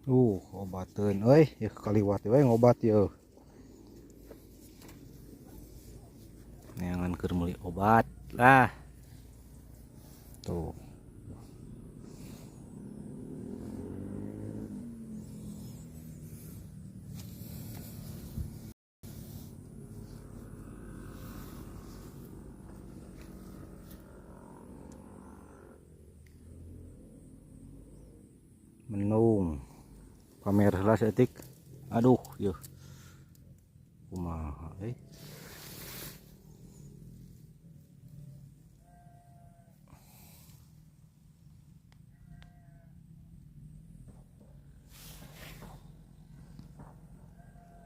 Obateun euy, yeuh kaliwat we ngobat yeuh. Neangan keur meuli obat lah. Tuh. Menung pamer heula saeutik. Aduh, yeuh. Kumaha euy?